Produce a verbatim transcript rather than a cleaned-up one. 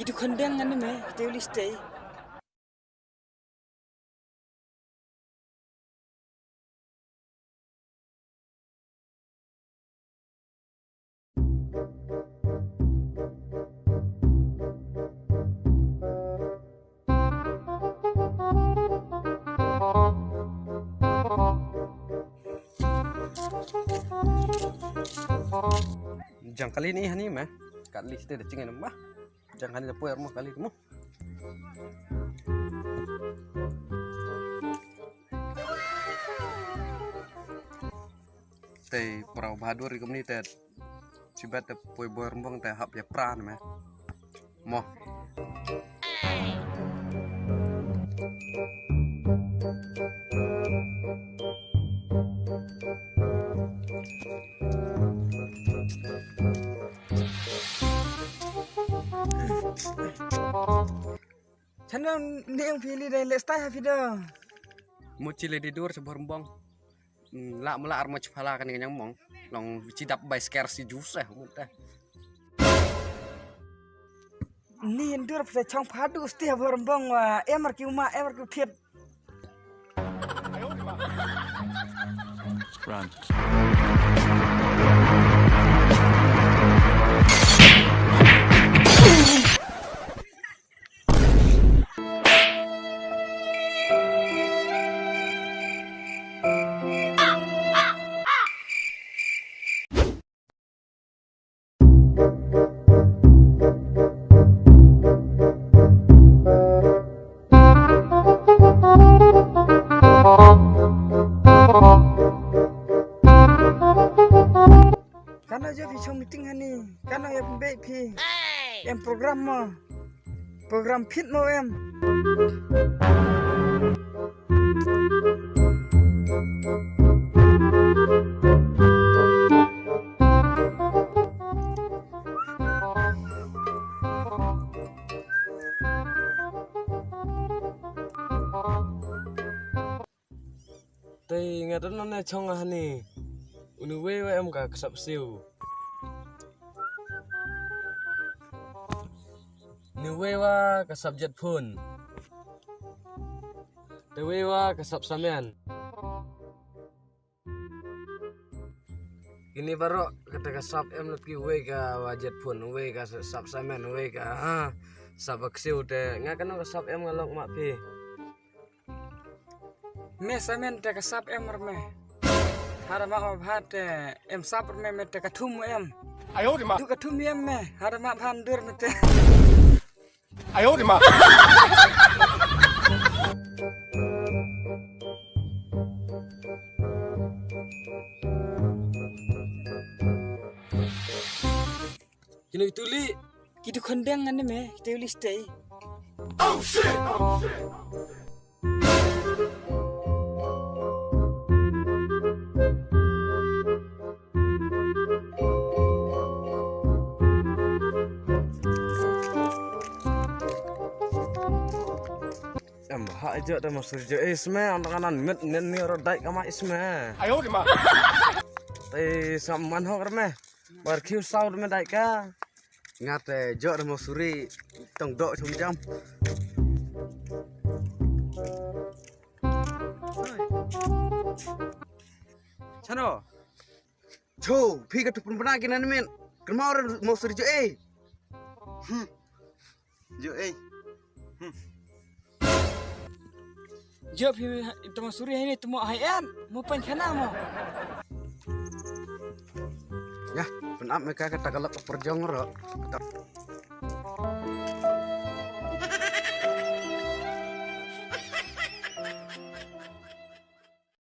Itu kondang ane me, te uli stay. Jang kali ni hani me. Kali kita dah cingin mah. Jang hani dah puai rumah kali kamu. Te parau bahadur ri kumni te. Sibat te poi bor mbong te hap ya pran me. Mo. Chano ne ang pili dai le stai ha video. Mo chile di dur sa bor mbong. Hmm, la mala ar mo chpala kan yang mong. Long chi dap bai sker si jus eh mo te. Ni endur psa chong phadu sti ha bor mbong wa emar ki uma emar ki thiet. Run. Kano jop hi chong meeting hani. Kano ya pembek phi. Em program mo. Program phit mo em. Te nga don nane chong hani. Uni wei wa em ka ksap siu. Ni wei wa ka sap jet phone. Te wei wa ka sap samen. Kini baro kata ka sap em lut ki wei ka wa jet phone, wei ka sap samen, wei ka ha sap aksiu te nga kano ka sap em nga long ma phi. Me samen te ka sap em rme. Hara ma ma bha te em sap rme me te ka thum em. Ayo di ma. Tu ka thum em me. Hara ma bha ndur me te. Ayo di ma. Kino ituli. Kitu kondang ane me, kita uli stay. Em ha aja da masur jo isme, ang tanganan mit nen ni ro dai kama isme. Ayo di ma. Te sam man ho rme. Bar khiu saud me dai ka. Ngat te jo da masuri tong do chum jam. Chano. Cho, phi ka tu pun bana kina ni men. Kena mau orang mau suri jo eh. Hmm. Jo eh. Hmm. Jo phi tama suri hai ni tama hai em. Mo pan khana mo. Ya, pen ap me ka ka takalak perjong ro.